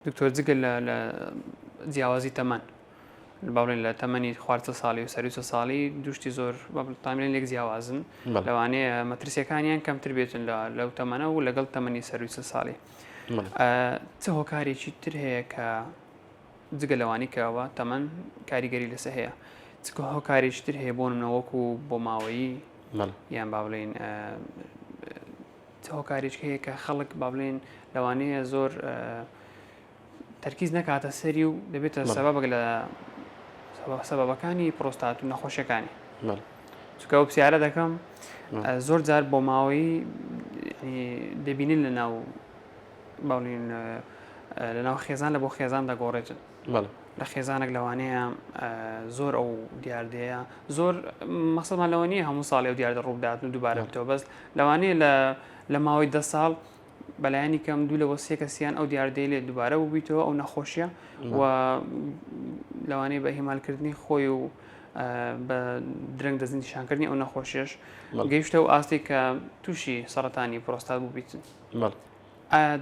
دکتۆر جگە لە لە جیاوازی تەمەن با بڵێن لە تەمەنی خوار چل ساڵی و سەروی چل ساڵی دوشتی زۆر با بڵێن تامرێن لێک جیاوازن بەڵێ. لەوانەیە مەترسیەکانیان کەمتر بێتن لە لەو تەمەنە و لەگەڵ تەمەنی سەروی چل ساڵی بەڵێ. ئە، چ هۆکارێکی تر هەیە کە جگە لەوانی کەەوە تەمەن کاریگەری لەسە هەیە چ هۆکارێکی تر هەیە بۆ نمونە وەکو بۆ ماوەیی بەڵێ. یان با بڵێین ئە، چ هۆکارێک هەیە کە خەڵک با بڵێین لەوانەیە زۆر تەرکیز نەکاتە سەری و دەبێتە سەبەبێک لە سەبەبەکانی پرۆستات و نەخۆشیەکانی چونکە ئەو پرسیارە دەکەم زۆر جار بۆ ماوەی دەبینین لە ناو باڵین لە ناو خێزان لە بۆ خێزان دەگۆڕێتن لە خێزانێک لەوانەیە زۆر ئەو دیاردەیە زۆر مەسەمان لەوە نییە هەموو ساڵی ئەو دیاردە ڕووبدات و دووبارە بتەوە بەس لەوانەیە لە لە ماوەی دە ساڵ بەلایەنی کەم دوو لەوە سێ کەسیان ئەو دیاردەی لێ دووبارە بووبیتەوە ئەو نەخۆشیە و لەوانەیە بە هیمالکردنی خۆی و بە درەنگ دەستنیشانکردنی ئەو نەخۆشیش گەیشتە و ئاستێک کە تووشی سەرەتانی پرۆستات بووبیتن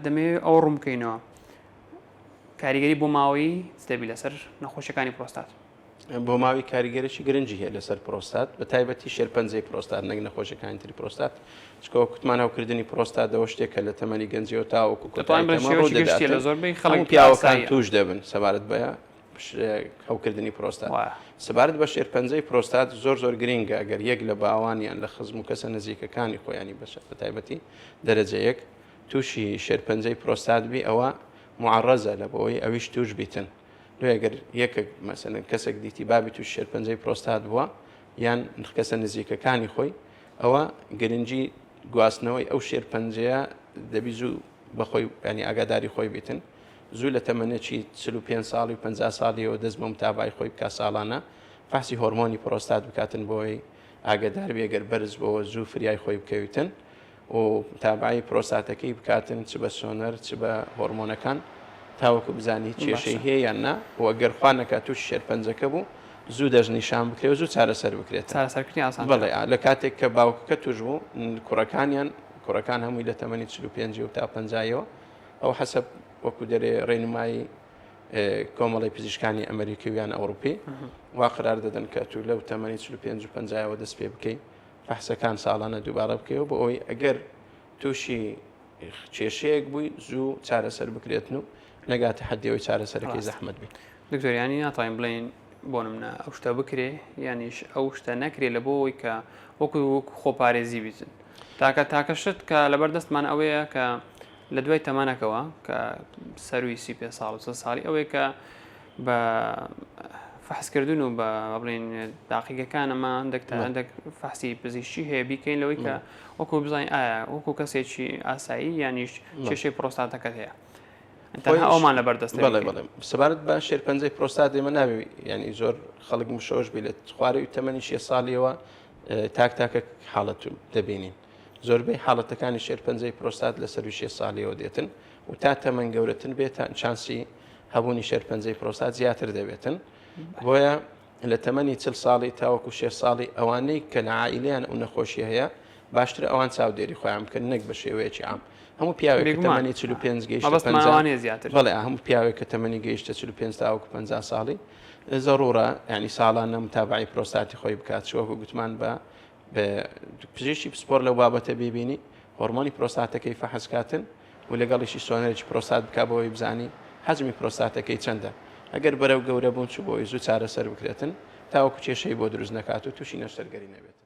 دەمەوێت ئەو ڕوون بکەینەوە کاریگەری بۆماوەیی چ دەبی لەسەر نەخۆشیەکانی پرۆستات؟ بۆماوی کاریگەرێکی گرنگی هەیە لەسەر پرۆستات بە تایبەتی شێرپەنجەی پرۆستات نەک نەخۆشیەکانی تری پرۆستات چونکە وەک وتمان هەوکردنی پرۆستات ئەوە شتێکە لە تەمەنی گەنجیەوە تاوەکو دەتوانین کۆتایی بڵێین تەمەن ڕوو شێوەیەکی گشتیە دەداتن لە زۆربەی خەڵک هەموو پیاوەکان ئاساییە. توش دەبن سەبارەت بە هەوکردنی پرۆستات وایە. سەبارەت بە شێرپەنجەی پرۆستات زۆر زۆر گرنگە ئەگەر یەک لە باوان یان لە خزم و کەسە نزیکەکانی خۆیانی بەشە بە تایبەتی دەرەجە یەک تووشی شێرپەنجەی پرۆستات بی ئەوە معەڕەزە لە بۆی ئەویش توش بیتن لۆیە گەر یەکێک مەسەلەن کەسێک دیتی بابی توش شێرپەنجەی پرۆستات بووە یان کەسە نزیکەکانی خۆی ئەوە گرنگی گواستنەوەی ئەو شێرپەنجەیە دەبی زوو بەخۆی ینی ئاگاداری خۆی بیتن زوو لە تەمەنێکی 45 ساڵی و 50 ساڵیەوە دەست بە متابای خۆی بکا ساڵانە فەحسی هۆرمۆنی پرۆستات بکاتن بۆی ئاگادار بێ گەر بەرز بۆ زوو فریای خۆی بکەویتن و متابعەی پرۆستاتەکەی بکاتن چ بە سۆنەر چ بە هۆرمۆنەکان تاوەکو بزانی هیچ کێشەی باشە. هەیە یان نا و گەر خوا نەکات تووشی شێرپەنجەکە بوو زوو دەستنیشان بکرێ و زوو چارەسەر بکرێتن چارەسەرکردنی ئاسانترە. بەڵێ لە کاتێک کە باوکەکە تووش بوو کوڕەکانیان کوڕەکان هەمووی لە تەمەنی 45 و تا 50 ئەو حەسەب وەکو دەرێ ڕێنمایی کۆمەڵی پزیشکانی ئەمریکی و یان ئەوروپی وا قرار دەدەن کە تو لەو تەمەنی 45 و 50ەوە دەست پێ بکەیت فەحسەکان ساڵانە دووبارە بکەیەوە بۆ ئەوەی ئەگەر تووشی کێشەیەک بووی زوو چارەسەر بکرێتن و نەگاتە حەدیەوەی چارەسەرەکەی زەحمەت بێت. دکتۆر یانی ناتوانین بڵێین بۆ نمونە ئەو شتە بکرێ یانیش ئەو شتە نەکرێ لە بۆ ئەوەی کە وەکو وەکو خۆپارێزی بیتن تاکە تاکە شت کە لەبەر دەستمان ئەوەیە کە لە دوای تەمەنەکەوە کە سەروی سی پێ ساڵ و چل ساڵی ئەوەیە کە بە فەحسکردن و بە بڵێن تاقیگەکان ئەمە هەندێک تا هەندێک فەحسی پزیشکی هەیە بیکەین لەوەی کە وەکو بزانین ئایا وەکو کەسێکی ئاسایی یانیش کێشەی پرۆستاتەکەت هەیە تەنها ئەومان لەبەر دەست بەڵێ بەڵێ سەبارەت بە شێرپەنجەی پرۆستات ئێمە نابێ ینی زۆر خەڵک مشەوەش بێ لە خوارەوەی تەمەنی شێ ساڵیەوە تاک تاکە حاڵەت دەبینین زۆربەی حاڵەتەکانی شێرپەنجەی پرۆستات لە سەروی شێ ساڵیەوە دێتن و تا تەمەن گەورەتر بێت تا چانسی هەبوونی شێرپەنجەی پرۆستات زیاتر دەبێتن بۆیە لە تەمەنی چل ساڵی تاوەکو شێ ساڵی ئەوانەی کە لە عائیلیان ئەو نەخۆشی هەیە باشتر ئەوان چاودێری خۆیان بکەن نەک بە شێوەیەکی عام هەموو پیاوێک کە تەمەنی 45 گەیشتە 50 زیاتر بەڵێ هەموو پیاوێک کە تەمەنی گەیشتە 45 تاوەکو 50 ساڵی زەڕورە ینی ساڵانە متابعی پرۆستاتی خۆی بکات چوەکو گوتمان بە پزیشکی پسپۆر لەو بابەتە بیبینی هۆرمۆنی پرۆستاتەکەی فەحس کاتن و لەگەڵیشی سۆنەرێکی پرۆستات بکا بۆ ئەوەی بزانی حەجمی پرۆستاتەکەی چەندە ئەگەر بەرەو گەورە بوون چ بۆ ئەوەی زوو چارەسەر بکرێتن تاوەکو کێشەی بۆ دروست نەکات و تووشی نەشتەرگەری نەبێت.